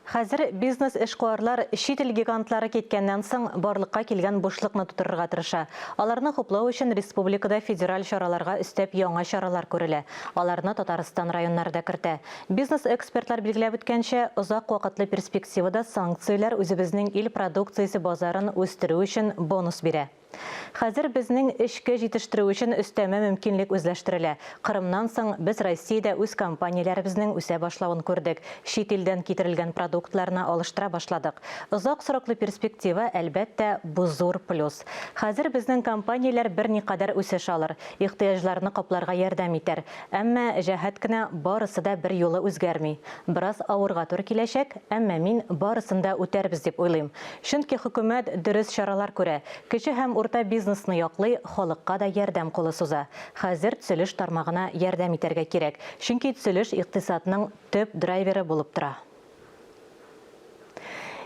Хәзер бизнес-эшкуарлар чит ил гигантлары киткәннән соң барлыкка килгән бушлыкны тутырырга тырыша. Аларны хуплау өчен республикада федераль чараларга өстәп яңа чаралар күрелә. Аларны Татарстан районнары да кертә. Бизнес-экспертлар билгеләп үткәнчә, озак вакытлы перспективада санкцияләр үзебезнең ил продукциясе базарын үстерү өчен бонус бирә. Хәзер безнең эчке җитештерү өчен өстәмә мөмкинлек үзләштерелә. Кырымнан соң без Россиядә үз компанияләребезнең үсә башлавын күрдек, чит илдән китерелгән продуктларны алыштыра башладык. Озак сроклы перспектива, әлбәттә, бу зур плюс. Хәзер безнең компанияләр берникадәр үсеш алыр, ихтыяҗларны капларга ярдәм итәр. Әмма җәһәт кенә барысы да берьюлы үзгәрми. Бераз авырга туры киләчәк, әмма мин барысын да үтәрбез дип уйлыйм. Чөнки хөкүмәт дөрес чаралар күрә, кече һәм урта бизнесны яклый, халыкка да ярдәм кулы суза. Хәзер төзелеш тармагына ярдәм итәргә кирәк, чөнки төзелеш икътисадның төп драйверы булып тора.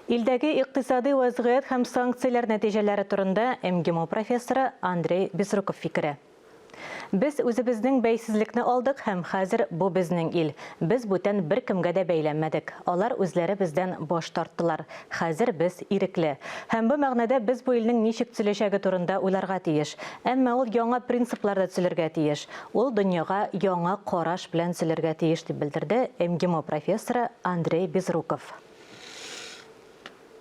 Илдәге икътисадый вәзгыять һәм санкцияләр нәтиҗәләре турында МГИМО профессоры Андрей Безруков фикере. Без үзебезнең бәйсезлекне алдык һәм хәзер бу безнең ил. Без бүтән беркемгә дә бәйләнмәдек. Алар үзләре бездән баш тарттылар. Хәзер без ирекле. Һәм бу мәгънәдә без бу илнең ничек төзеләчәге турында уйларга тиеш. Әмма ул яңа принципларда төзелергә тиеш. Ул дөньяга яңа караш белән төзелергә тиеш, дип белдерде МГИМО профессоры Андрей Безруков.